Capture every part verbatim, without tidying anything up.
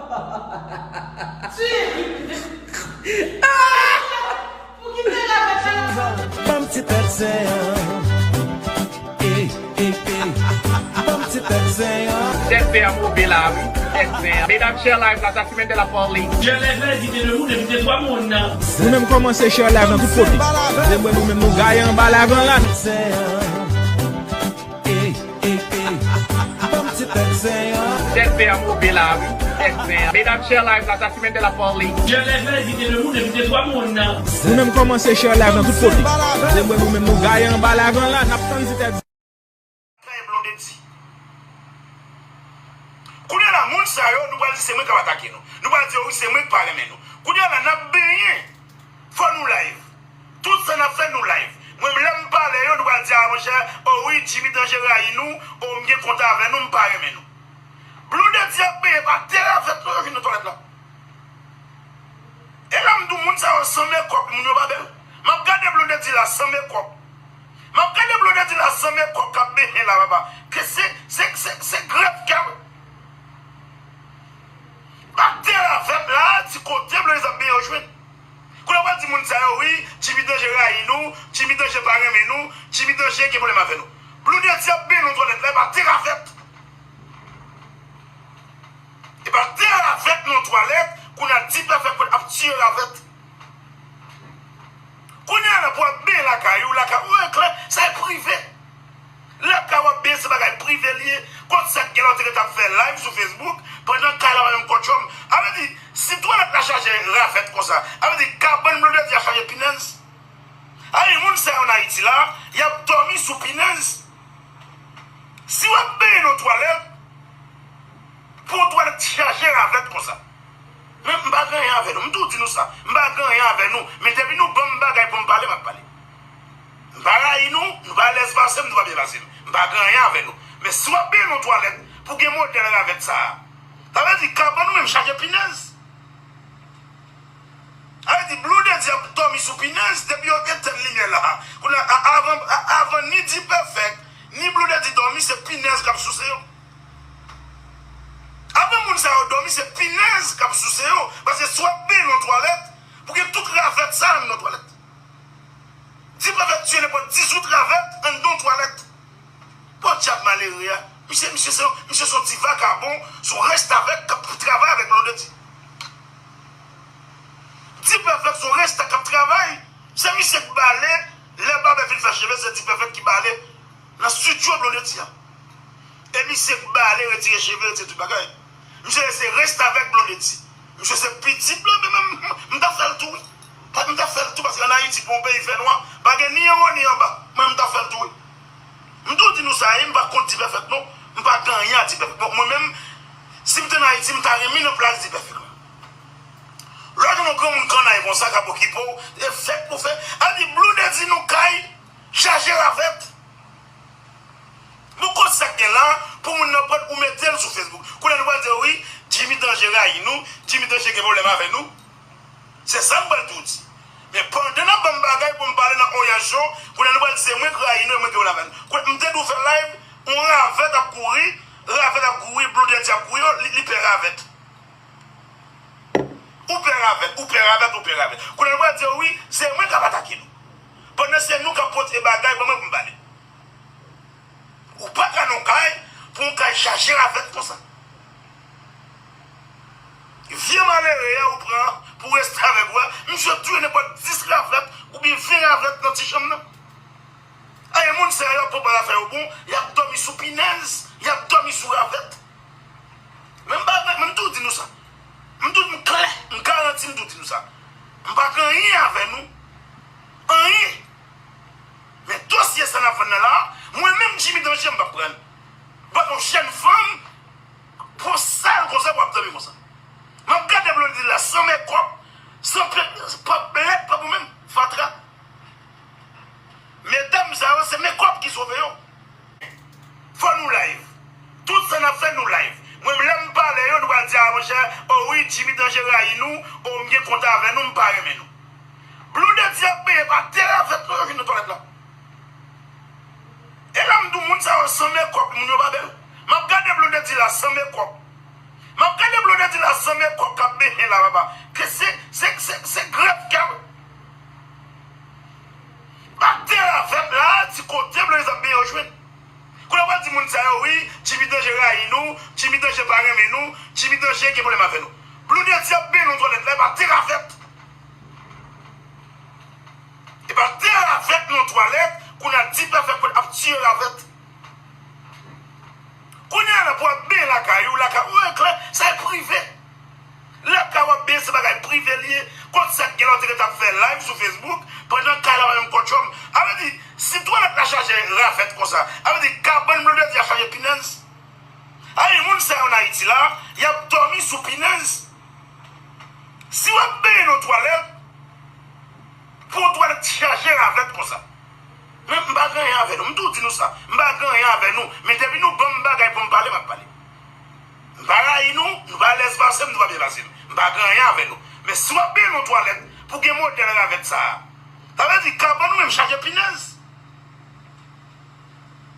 Pou ki te la fè sa? Ban m ti tèt zen an. Ey, ey, ey. Ban m ti tèt zen an. Tèt zen an move la wi. Tèt zen an. Medam, share live la, sa ki mete la foli. Share live la, di de moun, de twa moun nan. Nou menm kòmanse share live nan tout kote. Zen mwen nou menm nou gaye anba live lan la. Tèt zen an. Tèt zen an move la wi. Tèt zen an. Medam, share live la, sa ki mete la foli. Share live la, di de moun, de twa moun nan. Nou menm kòmanse share live nan tout kote. Zen mwen nou menm nou gaye anba live lan la, n ap tann ti tèt zen. Kay Blondedy. Kounye a la, moun sa yo, nou pral di se mwen k ap atake nou. Nou pral di yo wi, se mwen k pa renmen nou. Kounye a la, n ap benyen. Fò nou live. Tout sa n ap fè, nou live. Mwen, lè m pale yo, nou pral di, a, monchè, o wi, Jimmy Danje rayi nou, o m gen kont avè nou, m pa renmen nou. Blondedy ap benyen pa tè ravèt nou, yo vin nan twalèt la. E lè m di w, moun sa yo san mekòp, moun yo pa bèl. M ap gade Blondedy la san mekòp. M ap gade Blondedy la san mekòp k ap benyen la, papa. Ke se, se, se, se grèv kè. Pa tè ravèt la, di kote Blondedy ap benyen yo jwenn. Kounye a w pral di moun sa yo, wi, Jimmy Danje rayi nou, Jimmy Danje pa renmen nou, Jimmy Danje gen pwoblèm avè nou. Blondedy ap benyen nan twalèt la, e pa tè ravèt. E pa tè ravèt nan twalèt, kounye a di pèfèk ap tiye ravèt. Kounye a la pou w ap benyen lakay ou, lakay ou e klè, sa e prive. Lakay w ap benyen se bagay prive l ye. Kot sa k gen lè w te ret ap fè live sou Facebook pandan kay la pa menm kòtyòm? A vle di, si twalèt la chaje ravèt konsa, a vle di kabann Blondedy a chaje pinèz. A vle di, moun sa yo ann Ayiti la, y ap dòmi sou pinèz. Si w ap benyen nan twalèt, pou yon twalèt chaje ravèt konsa. Men m pa gen anyen avè nou. M tou di nou sa. M pa gen anyen avè nou. Men depi nou ban m bagay pou m pale, m ap pale. M pa rayi nou, nou pa alèz pase m, nou pa byen pase m. M pa gen anyen avè nou. Men si w ap benyen nan twalèt, pou gen modèl ravèt sa a, sa vle di kabann ou menm chaje pinèz. Sa vle di Blondedy ap dòmi sou pinèz depi yo etèn limyè la. Kounye a, a, avan, a, avan ni D-Perfect, ni Blondedy dòmi, se pinèz k ap souse yo. Avan moun sa yo dòmi, se pinèz k ap souse yo. Paske si w ap benyen nan twalèt, pou gen tout ravèt sa a nan twalèt. D-Perfect tiye nenpòt dizout ravèt anndan yon twalèt. Podyab malere a. Misye, misye se, misye se yon ti vakabon, se yon restavèk k ap travay avèk Blondedy. D-Perfect se yon restavèk k ap travay. Se misye k bale, lè babè fin fè cheve, se D-Perfect ki bale nan estidyo Blondedy a. E misye k bale, retire cheve, retire tout bagay. Misye se restavèk Blondedy. Misye se pitit Blondedy, men m, m, m t ap fè l tou, wi. Pa, m t ap fè l tou, paske ann Ayiti, pou yon peyi fè nwa, pa gen ni anwo ni anba. Mwen, m t ap fè l tou, wi. M tou di nou sa, wi, m pa kont D-Perfect, non. M pa gen anyen a D-Perfect. Bon, mwen menm, si m te ann Ayiti, m ta renmen nan plas D-Perfect la. Lè w jwenn yon granmoun kannay konsa k ap okipe w, e fèk pou fè. A di, Blondedy nan kay, chaje ravèt. Bon, kot sa k gen la, pou moun nan pran ou mete l sou Facebook. Kounye a nou pral di, wi, Jimmy Danje rayi nou, Jimmy Danje gen pwoblèm avè nou. Se sa m pral tou di. Men pandan n ap ban m bagay pou m pale nan Oya Show, kounye a nou pral di se mwen k rayi nou e mwen k gen pwoblèm avè nou. Kounye a m te di w fè live, yon ravèt ap kouri, ravèt ap kouri, Blondedy ap kouri, li, li pè ravèt. Ou pè ravèt, ou pè ravèt, ou pè ravèt. Kounye a nou pral di, wi, se mwen k ap atake nou. Pandan se nou k ap pote bagay ban mwen pou m pale. Ou pa ka nan kay pou yon kay chaje ravèt konsa. Vye malere a ou pran pou restavèk ou a, misye touye nenpòt dis ravèt oubyen ven ravèt nan ti chanm nan. Ay, moun sa yo ap pran afè yo bon, y ap dòmi sou pinèz, y ap dòmi sou ravèt. Men m pa, men m tou di nou sa. M tou di nou klè, m garanti m tou di nou sa. M pa gen anyen avè nou. Anyen. Men dosye sa n ap vann nan la, mwen menm Jimmy Danje m p ap pran l. Bat yon jèn fanm, pou sal konsa pou ap dòmi konsa. M ap gade Blondedy la, san mekòp, san pe, pa blèd, pa pou menm, fatra. Medam sa yo, se mekòp ki sove yo. Fò nou live. Tout sa n ap fè, nou live. Mwen, lè m pale yo, nou pral di, a, monchè, o wi, Jimmy Danje rayi nou, o m gen kont avè nou, m pa renmen nou. Blondedy ap benyen pa tè ravèt nou, yo vin nan twalèt la. E lè m di w moun sa yo san mekòp, moun yo pa bèl. M ap gade Blondedy la san mekòp. M ap gade Blondedy Ti la san mekòp k ap benyen la, papa. Ke se, se, se, se grèv k ap. Batè avè m la, di kote Blondedy ap benyen yo jwenn. Kounye a w pral di moun sa yo, wi, Jimmy Danje rayi nou, Jimmy Danje pa renmen nou, Jimmy Danje gen pwoblèm avè nou. Blondedy ap benyen nan twalèt la, e pa ti ravèt. E pa ti ravèt nan twalèt, kounye a Dipèfèk ap tiye ravèt. Kounye a la pou w ap benyen lakay ou, lakay ou e klè, sa e prive. Lakay w ap benyen se bagay prive li ye. Kot sa k gen la w te gentan ap fè live sou Facebook pandan kay la pa menm kòtchòm. A vle di, si twalèt la chaje ravèt konsa, a vle di kabann Blondedy a chaje pinèz. A vle di moun sa yo ann Ayiti la, y ap dòmi sou pinèz. Si w ap benyen nan twalèt, pou yon twalèt chaje ravèt konsa. Men m pa gen anyen avè nou. M tou di nou sa. M pa gen anyen avè nou. Men depi nou ban m bagay pou m pale, m ap pale. M pa rayi nou, nou pa alèz pase m, nou pa byen pase m. M pa gen anyen avè nou. Men si w ap benyen nan twalèt pou gen modèl ravèt sa a, sa vle di kabann ou menm chaje pinèz.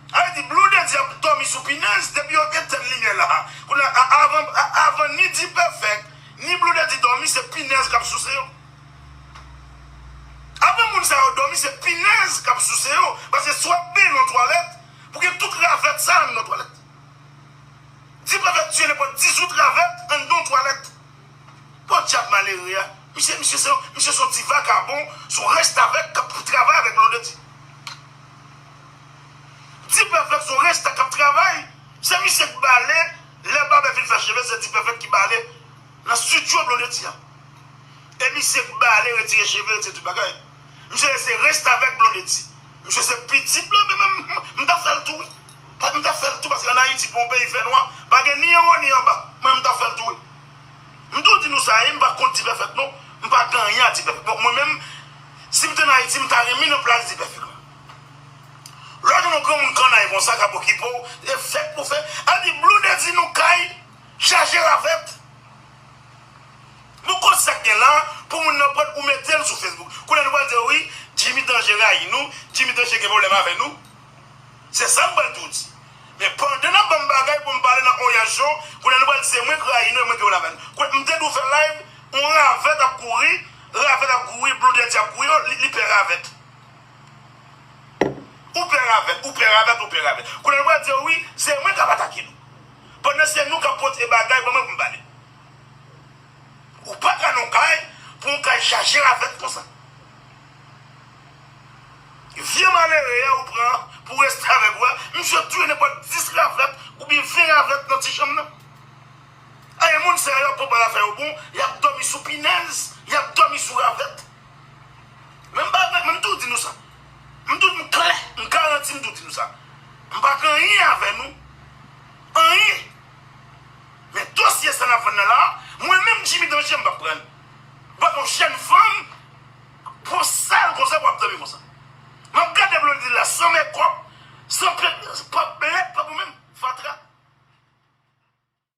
Sa vle di Blondedy ap dòmi sou pinèz depi yo etèn limyè la. Kounye a, a, avan, a, avan ni Dipèfèk, ni Blondedy dòmi, se pinèz k ap souse yo. Avan moun sa yo dòmi, se pinèz k ap souse yo. Paske si w ap benyen nan twalèt, pou gen tout ravèt sa a anndan twalèt. Dipèfèk tiye nenpòt dizuit ravèt anndan yon twalèt. Podyab malere a. Misye, misye se, misye se yon ti vakabon, se yon restavèk k ap travay avèk Blondedy. Dipèfèk se yon resta k ap travay. Se misye k bale, lè babè fin fè cheve, se Dipèfèk ki bale nan estidyo Blondedy a. E misye k bale, retire cheve, retire tout bagay. Misye se restavèk Blondedy. Misye se pitit Blondedy, men m, m, m ta fè l tou, wi. M ta fè l tou, paske ann Ayiti, pou yon peyi fè nwa, pa gen ni anwo ni anba. Mwen, m ta fè l tou, wi. M tou di nou sa, wi, m pa kont Dipèfèk, non. M pa gen anyen a Dipèfèk. Bon, mwen menm, si m te ann Ayiti, m ta renmen nan plas Dipèfèk la. Lè w jwenn yon granmoun kannay konsa k ap okipe w, e fèt pou fè. A di, Blondedy nan kay, chaje ravèt. Bon, kot sa k gen la, pou moun nan pran ou mete l sou Facebook. Kounye a nou pral di, wi, Jimmy Danje rayi nou, Jimmy Danje gen pwoblèm avè nou. Se sa m pral di w di. Men pandan n ap ban m bagay pou m pale nan Oya Show, kounye a nou pral di se mwen k rayi nou e mwen gen pwoblèm avè nou. Kounye a m te di w fè live, yon ravèt ap kouri, ravèt ap kouri, Blondedy ap kouri, oh, li, li pè ravèt. Ou pè ravèt, ou pè ravèt, ou pè ravèt. Kounye a nou pral di, wi, se mwen k ap atake nou. Pandan se nou k ap pote bagay ban mwen pou m pale. Ou pa ka nan kay pou yon kay chaje ravèt konsa. Vye malere a ou pran pou restavèk ou a, misye touye nenpòt dis ravèt oubyen ven ravèt nan ti chanm nan. Ay, moun sa yo ap pran afè yo bon, y ap dòmi sou pinèz, y ap dòmi sou ravèt. Men m pa, men m tou di nou sa. M tou, m klè, m garanti m tou di nou sa. M pa gen anyen avè nou. Anyen. Men dosye sa n ap vann nan la, mwen menm Jimmy Danje m p ap pran. M p ap yon jèn fanm, po sal konsa pou ap dòmi konsa. M ap gade Blondedy la san mekòp, san pe, pa blèt, pa pou menm, fatra.